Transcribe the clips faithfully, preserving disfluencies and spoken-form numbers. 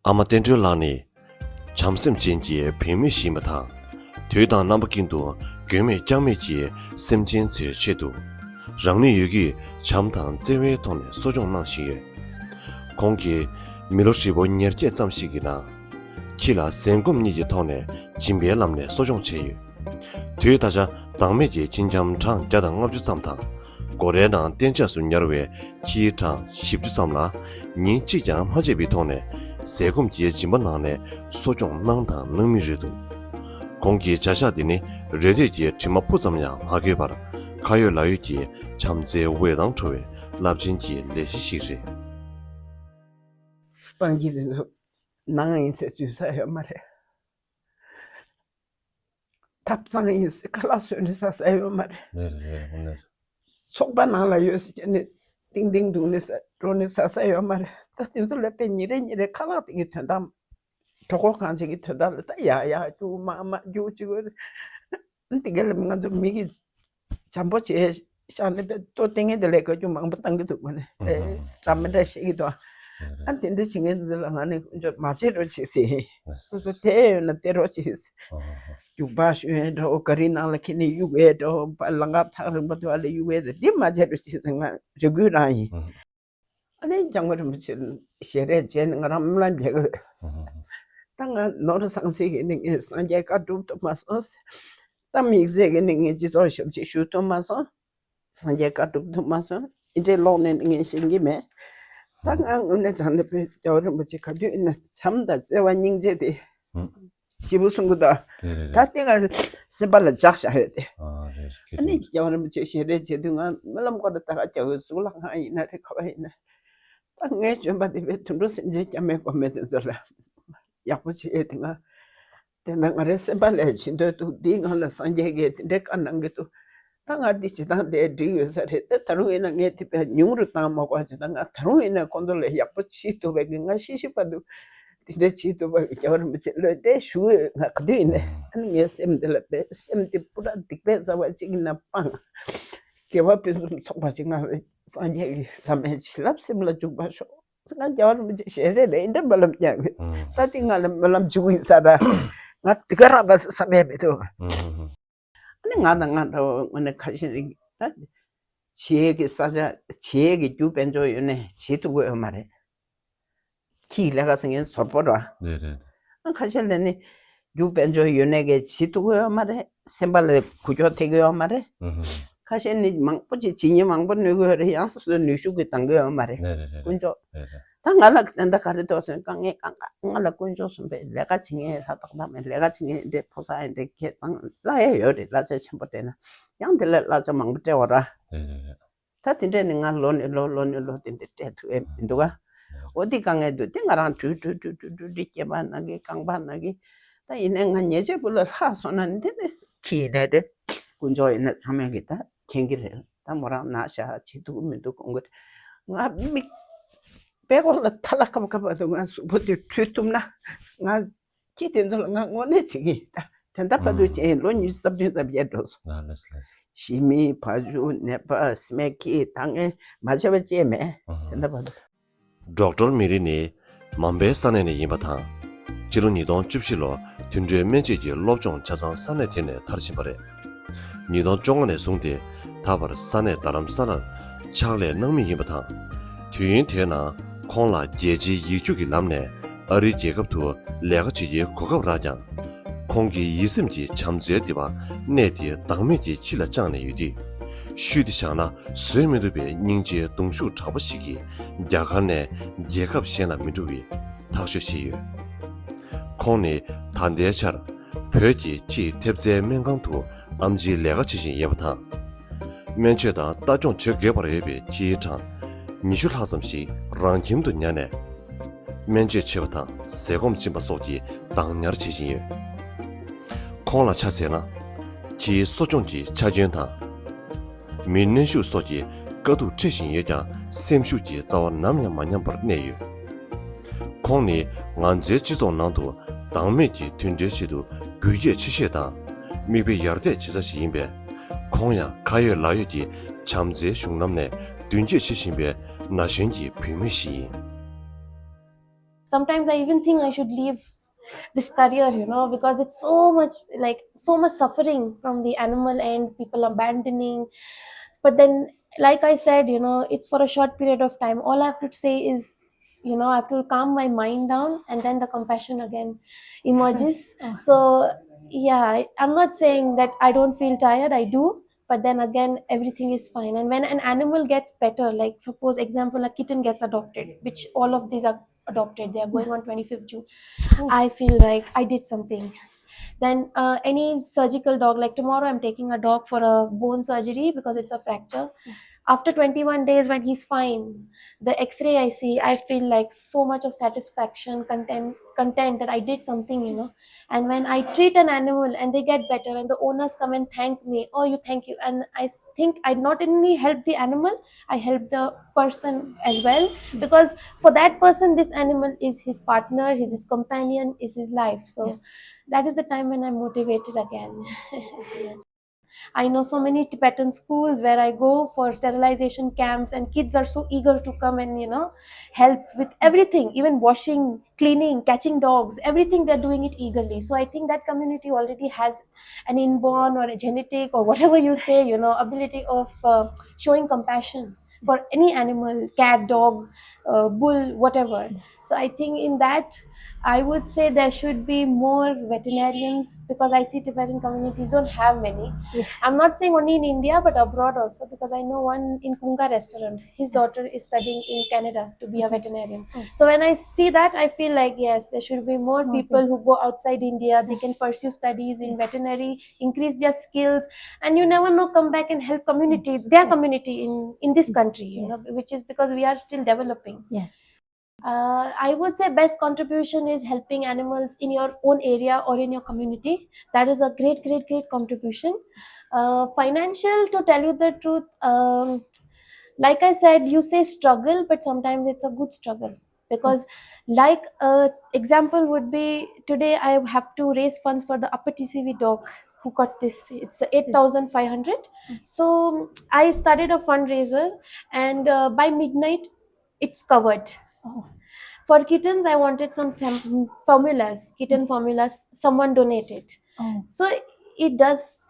ཨ་མ་བསྟན་སྒྲོལ་ལགས་ནི་བྱམས་སེམས་ཅན་གྱི་བུད་མེད་ཞིག་ཡིན་པ་དང་། དུས་དང་རྣམ་པ་ཀུན་ཏུ་མགོན་མེད་རྐྱང་མེད་ཀྱི་སེམས་ཅན་ཚོའི་ཆེད་དུ། རང་ནུས་ཡོད་རྒུས་བྱམས་དང་བརྩེ་བའི་ཐོག་ནས་གསོ་སྐྱོང་གནང་བཞིན་ཡོད། ཁོང་གིས་མི་ལོ་ཧྲིལ་པོ་ཉེར་བརྒྱད་ཙམ་ཞིག་གི་ནང་། ཁྱི་ལ་ཟན་སྐོམ་གཉིས་ཀྱི་ཐོག་ནས་སྦྱིན་པའི་ལམ་ནས་གསོ་སྐྱོང་བྱས་ཡོད། དུས་ད་ཆ་བདག་མེད་ཀྱི་ཁྱི་འཁྱམ་གྲངས་བརྒྱ་དང་ལྔ་བཅུ་ཙམ་དང་། སྒོ་རའི་ནང་གཏན་འཇགས་སུ་ཉར་བའི་ཁྱིའི་གྲངས་བཞི་བཅུ་ཙམ་ལ་ཉིན་གཅིག་ཀྱང་མ་ཆད་པའི་ཐོག་ནས་ཟས་སྐོམ་གྱི་སྦྱིན་པ་གནང་ནས་གསོ་སྐྱོང་གནང་དང་གནང་མུས་རེད་འདུག། ཁོང་གི་བྱ་གཞག་འདི་ནི་རེ་ལྟོས་ཀྱི་དྲི་མ་སྤུ་ཙམ་ཡང་མ་གོས་པར། ཁ་ཡོད་ལག་ཡོད་ཀྱི་བྱམས་བརྩེའི་འོད་མདངས་འཕྲོ་བའི་རླབས་ཆེན་གྱི་ལས་གཞི་ཞིག་རེད། སྤང་གི་རེད་འདུག། ནང་ཡིན་ཟེར་འཛུལ་ས་ཡོད་མ་རེད། ཐབ་ཚང་ཡིན་ཟེར་ཁ་ལག་བཟོས་ནས་ཟ་ས་ཡོད་མ་རེད། རེད་རེད། དངོས་གནས་རེད། ཚོགས་པ་ནང་ལ་ཡོད་ཟེར་བྱས་ནས་ཏིང་ཏིང་འདུག་ནས་ཟ་འགྲོ་ནས་ཟ་ས་ཡོད་མ་རེད། ད་དེ་ཚོ་ལ་དཔེ་ཉིན་རེ་ཉིན་རེ་ཁ་ལག་དེ་གི་དོན་དག་གྲོད་ཁོག་གང་ཅིག་གི་དོན་དག་ལ་ད་ཡག་ཡག་རྒྱུག་མ་མ་རྒྱུག་ཅིག་དགོས་རེད། དེ་ག་ལ་ང་ཚོ་མི་གི་བྱམས་པོ་བྱས་བཞག་ནས་དཔེ་ལྟོ་སྟེང་ངེ་དེ་ལས་དགའ་རྒྱུ་མང་པོ་བཏང་གི་འདུག་ག་ནས་ཨེ་འདྲ་མི་འདྲ་བཤད་ཀྱི་འདུག། ཨ་དེ་འདྲ་བྱེད་མཁན་འདི་ལ་ང་ནི་ཀུན་སྤྱོད་མ་བྱེད་རོགས་བྱེད་ཟེར། སོ་སོ་དེ་ཡོད་ན་དེ་རོགས་བྱེད་ཟེར། རྒྱུག་པ་ཞོན་ཡས་འདྲ་བོ་ག་རི་ནང་ལ་ཁྱེར་ནས་གཡུག་ཡས་འདྲ་བོ་ལམ་ཁ་ཐག་རིང་པོ་དེ་བ་ལ་གཡུག་ཡས་དེ་འདི་མ་བྱེད་རོགས་བྱེད་ཟེར། ང་རེ་སྐུལ་རང་ཡིན། ཨ་ནི་སྐྱབས་མགོན་རིན་པོ་ཆེ་ཞལ་རས་མཇལ་ནས་ང་རང་སྨོན་ལམ་རྒྱག་གི་ཡོད། ད་ང་ནོར་སངས་སྲིད་ཀྱི་ནི་ངས་སངས་རྒྱས་བཀའ་སྒྲུབ་ཐུབ་མ་སོང་། ད་དམིགས་བསལ་གྱི་ནི་ངས་སྤྱི་ཚོགས་ཞབས་ཕྱི་ཞུ་ཐུབ་མ་སོང་། སངས་རྒྱས་བཀའ་སྒྲུབ་ཐུབ་མ་སོང་། འདི་འདྲའི་ལོག་ནས་ནི་ངས་ཤེས་ཀྱི་མེད། ད་ང་དངོས་གནས་དྲང་གནས་དཔེ་རྒྱལ་བ་རིན་པོ་ཆེ་ག་དུས་ཡིན་ན་བྱམས་དང་བརྩེ་བ་སྙིང་རྗེ་དེ། ཞེ་པོ་གསུང་གི་འདུག། རེད་རེད་ད་རེད། དེ་ང་སེམས་པ་ལ་འཇགས་བཞག་ཡོད་དེ། ཨ་རེད་རེད། ཨ་ནི་རྒྱལ་བ་རིན་པོ་ཆེ་ཞལ་རས་མཇལ་དུས་ང་སྨོན་ལམ་སྐོར་ལ་ད་ག་རྒྱག་ཡོད། གཟུགས་ལ་གང་ཡིན་ན་རེད། ག་བ་ཡིན་ན། ད་ངའི་བྱོན་པ་དེ་བས་དུད་འགྲོ་སེམས་ཅན་སྐྱབས་མེད་སྒོམ་མེད་དེ་ཚོ་ལ་ཡག་པོ་བྱེད་ཡས་དེ་ང་། དེ་ན་ང་རའི་སེམས་པ་ལས་བྱེད་འདོད་འདུག། འདིའི་ངང་ལ་སངས་རྒྱས་ཀྱིས་དེ་འདྲའི་བཀའ་གནང་གི་འདུག། ད་ང་འདི་བྱེད་སྟངས་དེ་འགྲིག་ཡོད་ས་རེད། ད་ད་རུང་ཡིན་ན་ངས་དེ་བས་ཉུང་རུ་བཏང་མ་དགོས་བྱས། ད་ང་ད་རུང་ཡིན་ན་ཁོང་ཚོ་ལས་ཡག་པོ་བྱེད་ཐུབ་པའི་གི་ང་ཤི་ཤི་བར་དུ་དེ་འདྲའི་བྱེད་ཐུབ་པ་གི་རྒྱལ་བ་རིན་པོ་ཆེ་བློ་གཏད་ཞུ་འོས། ང་ག་དུས་ཡིན་ནའི་ཨ་ནི་ངའི་སེམས་འདི་ལ་དཔེ་སེམས་འདི་པུ་ར་སྡིག་པའི་རྩ་བ་གཅིག་ཡིན་ན་སྤངས། དགེ་བ་ཕུན་སུམ་ཚོགས་པ་ཞིག་ང་སངས་རྒྱས་ཀྱི་བླ་མའི་བྱིན་རླབས་སེམས་ལ་འཇུག་པར་ཤོག། ང་རྒྱལ་བ་རིན་པོ་ཆེ་ཞལ་རས་ལས་འདྲ་སྨོན་ལམ་རྒྱག་གི། ཨང་། ད་དེ་ང་ལ་སྨོན་ལམ་འཇུག་ཡིན་ས་ར། ང་དེ་ག་རང་ད་བསམ་ཡས་མི་འདུག། ཨང་། ཨ་ནི་ང་དང་ང་འདྲ་བོ་དངོས་གནས་ཁ་ཤས་རིགས་ད་བྱེད་ཀྱི་ས་ཆ་བྱེད་ཀྱི་རྒྱུ་དཔལ་འབྱོར་ཡོད་ནས་བྱེད་ཐུབ་ཀྱི་ཡོད་མ་རེད། ཁྱིའི་ལས་ཀ་ཟེར་མཁན་ཟོར་པོ་ར། རེད་རེད། ཨ་ཁ་ཤས་ལས་ནི་རྒྱུ་དཔལ་འབྱོར་ཡོད་ནས་གས་བྱེད་ཐུབ་ཀྱི་ཡོད་མ་རེད། སེམས་པ་ལ་འགུལ་སྐྱོད་ཐེབས་ཀྱི་ཡོད་མ་རེད། ཨང་། ཁ་ཤས་ནི་མང་པོ་ཅིག་བྱེད་ཉེན་མང་པོ་གནོད་ཀྱི་ཡོད་རེད། ཡང་སོ་སོའི་ནུས་ཤུགས་ཀྱིས་འདང་གི་ཡོད་མ་རེད། རེད་རེད་རེད། དཀོན་མཆོག། རེད་རེད། ད་ང་ལ་དེ་འདྲ་ག་རེ་འདུག་ཟེར་ན་དཀའ་ངལ་དཀའ་ངལ་ང་ལ་དཀོན་མཆོག་གསུམ་པས་ལས་ཀ་བྱེད་མཁན་ལྷ་བཏགས་བཏགས་མེད། ལས་ཀ་བྱེད་མཁན་འདྲའི་ཕོ་གསར་ཡིན་འདྲའི་ཁེ་བཏང་གླ་ཡ་ཡོད་རེད། གླ་ཆ་ཆེན་པོ་སྤྲད་ན་ཡང་དེ་ལ་གླ་ཆ་མང་པོ་སྤྲད་འོ་ར། རེད་རེད་རེད། ད་དེ་འདྲས་ནི་ང་ལོ་ནས་ལོ་ལོ་ནས་ལོ་དེ་འདྲས་སྤྲད་ཐུབ་ཡས་མི་འདུག་ག། འོ་དེ་དཀའ་ངལ་འདུག། དེ་ང་རང་བྲུས་བྲུས་བྲུས་བྲུས་བྲུས་བྲུས་སྐྱེས་པ་ན་གི་རྐང་པ་ན་གི། ད་ཡིན་ནའི་ང་ཉལ་ཆས་སྦུག་ལ་ལྷག་སོང་ན་འདི་ནི་ཁྱི་ཡིན་ནའི་རེད། དཀོན་མཆོག་ཡིན་ན་ཚང་མས་གི་ད་མཁྱེན་གི་རེད། ད་མོ་རང་ན་ཤ་བྱེད་ཐུབ་ཀྱི་མི་འདུག་དགོངས་ཀྱི་རེད། ང་མིག་པད་ཀོག་ལ་ཐལ་ལ་ཁབ་ཁབ་འདུག། ང་གཟུགས་པོ་དེ་བྲུས་ཐུབ་ན་ང་ཁྱི་དེ་ཚོ་ལ་ང་དངོས་གནས་བྱེད་ཀྱི་ཡིན། ད་དེ་འདྲ་བར་དུ་ཨང་། བྱས་ལོ་ཉི་ཤུ་རྩ་བདུན་རྩ་བརྒྱད་འགྲོ་སོང་། ལགས་ལགས་ལགས། ཞི་མི་བ་ཕྱུགས་ནད་པ་སྨད་ཀྱི་ད་ངས་མ་བྱས་པ་ཅིག་མེད། ཨང་། དེ་འདྲ་བར་དུ། ཌོག་ཊར་མེ་རི་ནི་མམ་བེའི་ས་གནས་ནས་ཡིན་པ་དང་། སྤྱི་ལོ་ཉིས་སྟོང་བཅུ་བཞི་ལོར་དུད་འགྲོའི་སྨན་བཅོས་ཀྱི་སློབ་སྦྱོང་ཆ་ཚང་ས་གནས་དེ་ནས་མཐར་ཕྱིན་པ་རེད། ཉིས་སྟོང་བཅོ་ལྔ་ནས་བཟུང་སྟེ་ད་བར་ས་གནས་རྡ་རམ་ས་ལར་ཕྱག་ལས་གནང་མུས་ཡིན་པ་དང་། དུས་ཡུན་དེའི་ནང་ཁོང་ལ་རྒྱལ་སྤྱིའི་ཡིག་རྒྱུགས་ཀྱི་ལམ་ནས་ཨ་རིའི་རྒྱལ་ཁབ་ཏུ་ལས་ཀ་བྱེད་རྒྱུའི་གོ་སྐབས་རག་ཀྱང་། ཁོང་གི་ཡིད་སེམས་ཀྱི་བྱམས་བརྩེའི་ལྡེ་བ་གནས་དེའི་བདག་མེད་ཀྱི་ཁྱི་ལ་བཅངས་ནས་ཡོད་དུས། ཤུལ་དུ་བཞག་ན་བཟོད་མི་ཐུབ་པའི་སྙིང་རྗེའི་གདུང་ཤུགས་དྲག་པོ་ཞིག་གིས་རྒྱ་གར་ནས་རྒྱལ་ཁབ་གཞན་ལ་མི་འགྲོ་བའི་ཐག་གཅོད་བྱས་ཡོད། ཁོང་ནི་ད་ལྟའི་ཆར་བོད་ཀྱི་ཁྱིའི་ཐེབས་རྩའི་སྨན་ཁང་དུ་ཨེམ་ཆིའི་ལས་ཀ་བྱེད་བཞིན་ཡོད་པ་དང་། སྨན་བཅོས་དང་ལྟ་སྐྱོང་བྱེད་དགོས་པར་ཡོད་པའི་ཁྱིའི་གྲངས་ཉི་ཤུ་ལྷག་ཙམ་ཞིག་རང་ཁྱིམ་དུ་ཉར་ནས། སྨན་བཅོས་བྱེད་པ་དང་ཟས་སྐོམ་སྦྱིན་པ་སོགས་ཀྱི་བདག་ཉར་བྱེད་བཞིན་ཡོད། ཁོང་ལ་ཆ་མཚོན་ན། ཁྱིའི་གསོ་སྐྱོང་གི་ཆ་རྐྱེན་དང་། མི་གནོན་ཤུགས་སོགས་ཀྱི་དཀའ་སྡུག་འཕྲད་བཞིན་ཡོད་ཀྱང་སེམས་ཤུགས་ཀྱི་རྩ་བ་ནམ་ཡང་མ་ཉམས་པར་གནས་ཡོད། ཁོང་ནི་ང་ཚོའི་སྤྱི་ཚོགས་ནང་དུ་བདག་མེད་ཀྱི་དུད་འགྲོའི་ཆེད་དུ་རྒུད་སྐྱེད་ཆེ་ཤོས་དང་མིག་དཔེ་ཡར་ཐེག་བྱེད་ས་ཞིག་ཡིན་པས། ཁོང་ཡང་ཁ་ཡོད་ལག་ཡོད་ཀྱི་བྱམས་བརྩེའི་གཞུང་ལམ་ནས་མདུན་སྐྱོད་བྱེད་བཞིན་པའི་ན་གཞོན་གྱི་བུད་མེད་ཞིག་ཡིན། Sometimes I even think I should leave this career, you know, because it's so much, like, so much suffering from the animal end, people abandoning. But then, like I said, you know, it's for a short period of time. All I have to say is, you know, I have to calm my mind down, and then the compassion again emerges. So yeah, I, I'm not saying that I don't feel tired, I do. But then again, everything is fine. And when an animal gets better, like, suppose, example, a kitten gets adopted, which all of these are adopted, they are going on twenty-fifth June. I feel like I did something. Then uh, any surgical dog, like, tomorrow I'm taking a dog for a bone surgery because it's a fracture. After twenty-one days, when he's fine, the x-ray I see, I feel, like, so much of satisfaction, content content that I did something, you know. And when I treat an animal and they get better and the owners come and thank me, "Oh, you, thank you." And I think I not only help the animal, I help the person as well, because for that person, this animal is his partner, is his companion, is his life. So that is the time when I'm motivated again. I know so many Tibetan schools where I go for sterilization camps, and kids are so eager to come and, you know, help with everything, even washing, cleaning, catching dogs, everything, they're doing it eagerly. So I think that community already has an inborn or a genetic or whatever you say, you know, ability of uh, showing compassion for any animal, cat, dog, uh, bull, whatever. So I think in that, I would say there should be more veterinarians, because I see Tibetan communities don't have many. I'm not saying only in India, but abroad also, because I know one in Kunga restaurant. His daughter is studying in Canada to be a veterinarian. So when I see that, I feel like, yes, there should be more people who go outside India. They can pursue studies in veterinary, increase their skills, and you never know, come back and help community, their community in in this country, you know, which is because we are still developing. Yes. Uh, I would say best contribution is helping animals in your own area or in your community. That is a great, great, great contribution. Uh, financial, to tell you the truth, um, like I said, you say struggle, but sometimes it's a good struggle, because, like, uh, example would be, today I have to raise funds for the Upper T C V dog who got this. It's eight thousand five hundred. So I started a fundraiser, and uh, by midnight, it's covered. For kittens, I wanted some sam- formulas, kitten formulas. Someone donated. So it does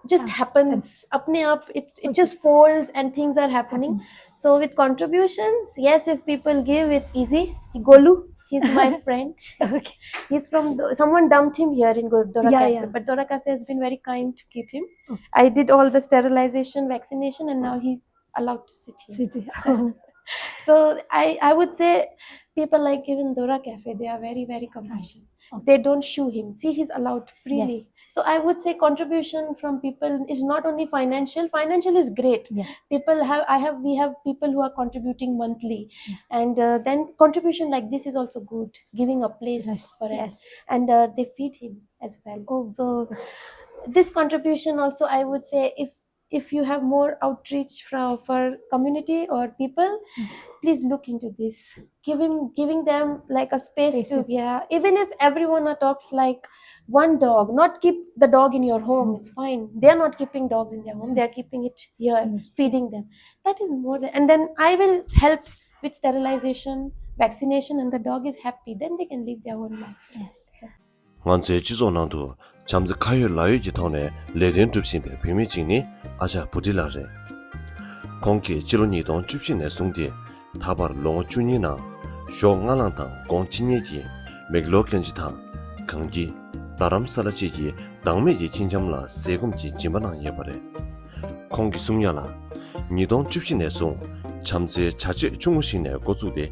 just happens. Apne aap, it, it just folds and things are happening. So with contributions, yes, if people give, it's easy. Golu, he's my friend. Okay. He's from the, someone dumped him here in Gurdwara Yeah, Cafe, yeah. But Dwara Cafe has been very kind to keep him. I did all the sterilization, vaccination, and now he's allowed to sit here. Sit here. So I, I would say people like even Dwara Cafe, they are very, very compassionate. They don't shoo him. See, he's allowed freely. Yes. So I would say contribution from people is not only financial. Financial is great. Yes. People have, I have, we have people who are contributing monthly, and uh, then contribution like this is also good. Giving a place Yes. for him, Yes. and uh, they feed him as well. Oh. So this contribution also, I would say, if if you have more outreach from for community or people, please look into this. Giving giving them like a space to, Spaces. Yeah, even if everyone adopts like one dog, not keep the dog in your home. It's fine. They're not keeping dogs in their home. They're keeping it here, feeding them. That is more than, and then I will help with sterilization, vaccination, and the dog is happy. Then they can live their own life. Yes. ང་ཚོའི་སྤྱི་ཚོགས་ནང་དུ་བྱམས་བརྩེ་ཁ་ཡོད་ལག་ཡོད་ཀྱི་ཐོག་ནས་ལས་དོན་སྒྲུབ་བཞིན་པའི་བུད་མེད་ཅིག་ནི་ཨ་ཅག་བུ་ཁྲིད་ལགས་རེད། ཁོང་གིས་ཕྱི་ལོ་ཉིས་སྟོང་བཅུ་བཞི་ནས་བཟུང་སྟེ་ད་བར་ལོ་ངོ་བཅུ་གཉིས་ནང་ཞོགས་སྔ་ལངས་དང་དགོང་ཕྱི་ཉལ་གྱི་མེག་ལོར་གྷན་ཇི་དང་གངས་སྐྱིད། རྡ་རམ་ས་ལ་བཅས་ཀྱི་བདག་མེད་ཀྱི་ཁྱིམ་འཁྱམ་ལ་ཟས་སྐོམ་གྱི་སྦྱིན་པ་གནང་ཡོད་པ་རེད། ཁོང་གིས་གསུང་ཡ་ལ། ཉིས་སྟོང་བཅུ་བཞི་ནས་བཟུང་བྱམས་བརྩེའི་བྱ་སྤྱོད་ཆུང་ངུ་ཞིག་ནས་འགོ་བཙུགས་ཏེ།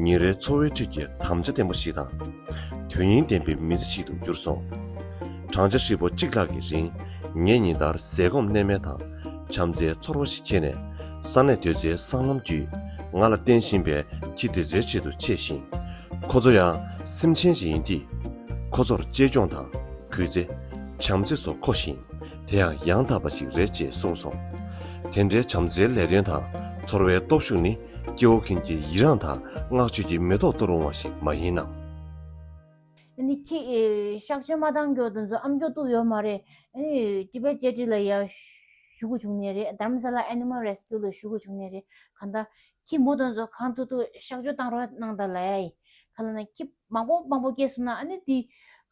ཉིན་རེའི་འཚོ་བའི་ཁྲོད་ཀྱི་དམ་བཅའ་བརྟན་པོ་ཞིག་དང་། དོན་སྙིང་ལྡན་པའི་མི་ཚེ་ཞིག་ཏུ་གྱུར་སོང་། བགྲང་བྱ་ཧྲིལ་པོ་གཅིག་ལྷག་གི་རིང་ངས་ཉིན་ལྟར་ཟས་སྐོམ་གནས་མལ་དང་བྱམས་བརྩེའི་ཚོར་བ་ཞིག་ཁྱེར་ནས། ས་གནས་དེ་ཚོའི་སྲང་ལམ་བརྒྱུད་ང་ལ་བརྟེན་བཞིན་པའི་ཁྱི་དེ་ཚོའི་ཆེད་དུ་ཆས་ཤིང་། ཁོ་ཚོ་ཡང་སེམས་ཅན་ཞིག་ཡིན་དུས། ཁོ་ཚོར་གཅེས་སྐྱོང་དང་གུས་བརྩི། བྱམས་བརྩེ་སོགས་མཁོ་ཞིང་། དེ་ཡང་ཡང་དག་པ་ཞིག་རེད་ཅེས་གསུངས་སོང་། དེ་འདྲའི་བྱམས་བརྩེའི་ལས་དོན་དང་ཚོར་བའི་སྟོབས་ཤུགས་ནི་སྐྱེ་བོ་ཀུན་གྱི་ཡི་རངས་དང་བསྔགས་བརྗོད་ཀྱི་མེ་ཏོག་ཏུ་རུང་བ་ཞིག་མ་ཡིན་ནམ། ཨ་ནི་ཁྱི་ཨེ་གཤག་བཅོས་མ་བཏང་རྒྱུ་དེ་ཚོ་ཨམ་ཅོག་གཏུབ་ཡོད་མ་རེད། ཨ་ནི་ཊི་བེཊ་ཅེ་ཊི་ལ་ཡ་ཞུ་དགོས་བྱུང་ནི་རེད། དྷ་རམ་ས་ལ་ཨེ་ནི་མལ་རེ་སི་ཀིའུ་ལ་ཞུ་དགོས་བྱུང་ནི་རེད། གང་ལྟར་ཁྱི་མོ་དེ་ཚོ་གང་ཐུབ་ཐུབ་གཤག་བཅོས་བཏང་རོགས་གནང་དང་ལབ་ཡ་ཡིན། ག་ལ་ན་ཁྱི་མང་པོ་མང་པོ་སྐྱེས་སོང་ན་ཨ་ནི་དེ་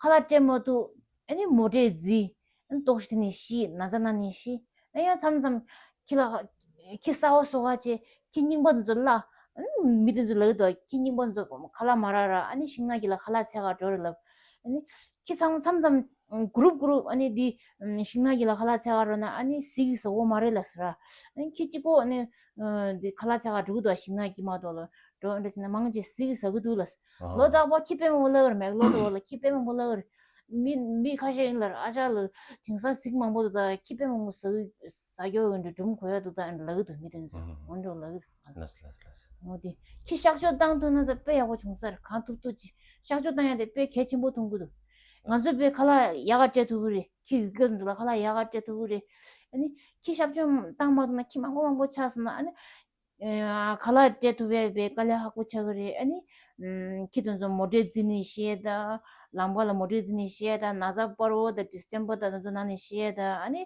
ཁ་ལག་སྤྲད་མ་ཐུབ། ཨ་ནི་མོ་ཊས་བརྫིས། ཨ་ནི་ལྟོགས་ཤི་དེ་ནས་ཤི། ན་ཚ་ན་ནས་ཤི། ཨ་ཡང་མཚམས་མཚམས་ཁྱི་ལ་ཁྱི་གསར་པ་གསོ་ག་བྱས། ཁྱི་རྙིང་པ་འདི་ཚོ་བརླག། ཨ་ནི་མི་དེ་ཚོ་ལབ་ཀྱི་འདུག་ཁྱི་རྙིང་པ་འདི་ཚོ་ཁ་ལག་མ་རག་ར། ཨ་ནི་ཤིང་ནགས་དཀྱིལ་ལ་ཁ་ལག་འཚོལ་ག་འགྲོ་རེད་ལབ། ཨ་ནི་ཁྱི་ཚང་མཚམས་མཚམས་གུ་རུབ་གུ་རུབ་ཨ་ནི་འདི་ཤིང་ནགས་དཀྱིལ་ལ་ཁ་ལག་འཚོལ་ག་འགྲོ་ན་ཨ་ནི་ཟས་ཟ་གི་མ་རེད་ལབ་ཟེར་ར། ཨ་ནི་ཁྱི་གཅིག་པོ་ཨ་ནི་འདི་ཁ་ལག་འཚོལ་ག་འགྲོ་གི་འདུག་ཤིང་ནགས་དཀྱིལ་མ་གཏོགས་ལ་འགྲོ་འདྲ་བྱས་ན་མང་ཆེ་ཟས་ཟ་གི་འདུག་ལབ། ལོ་རྟག་པར་ཁྱི་དཔེ་མང་པོ་བརླག་གི་རེད། མེག་ལོ་དེ་བ་ལ་ཁྱི་དཔེ་མང་པོ་བརླག་གི་རེད། མི་མི་ཁ་ཤས་ཡིན་ལ་ཨ་ཅག་ལ་དེང་སང་ཟས་མང་པོ་འདུག་ད་ཁྱི་དཔེ་མང་པོ་ཟ་ཟ་རྒྱུ་ཡོད་འདྲ་སྒྲུང་གོ་ཡ་འདུག་ད་ལབ་གི་འདུག་མི་དེ་ཚོ་འོན་ཀྲང་ལབ་གི་འདུག་ལགས་ལགས་ལགས། འོ་དེ་ཁྱི་གཤག་བཅོས་བཏང་ཐུབ་ན་ད་དཔེ་ཡག་པོ་བྱུང་ས་རེད། གང་ཐུབ་ཐུབ་ཅིག་གཤག་བཅོས་བཏང་ཡ་དེ་དཔེ་གལ་ཆེན་པོ་མཐོང་གི་འདུག་ང་ཚོས་དཔེ་ཁ་ལག་ཡག་ག་སྤྲད་ཐུབ་ཀྱི་རེད། ཁྱི་ཡོད་རྒྱུ་ཚོ་ལ་ཁ་ལག་ཡག་ག་སྤྲད་ཐུབ་ཀྱི་རེད། ཨ་ནི་ཁྱི་གཤག་བཅོས་བཏང་མ་ཐུབ་ན་ཁྱི་མང་པོ་མང་པོ་ཆགས་སོང་ན་ཨ་ནི། ཨ་ཁ་ལག་སྤྲད་ཐུབ་པའི་དཔེ་དཀའ་ལས་ཁག་པོ་ཆགས་ཀྱི་རེད། ཨ་ནི་ཨམ་ཁྱི་དེ་ཚོ་མོ་ཊས་བརྫིས་ནས་ཤི་ཡས་དང་། ལམ་ཁ་ལ་མོ་ཊས་བརྫིས་ནས་ཤི་ཡས་དང་། ན་ཚ་སྤར་བོ་དང་ཌི་སི་ཊེམ་པར་དང་དེ་ཚོ་ན་ནས་ཤི་ཡས་དང་། ཨ་ནི་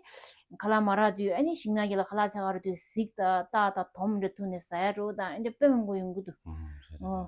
ཁ་ལག་མ་རག་དུས་ཨ་ནི་ཤིང་ནགས་དཀྱིལ་ལ་ཁ་ལག་འཚོལ་ག་འགྲོ་དུས་གཟིག་དང་སྟག་དང་དོམ་འདྲ་ཐུག་ནས་ཟ་ཡ་འདྲ་བོ་དང་ཨ་འདྲ་དཔེ་མང་པོ་ཡོང་གི་འདུག་ཨོ།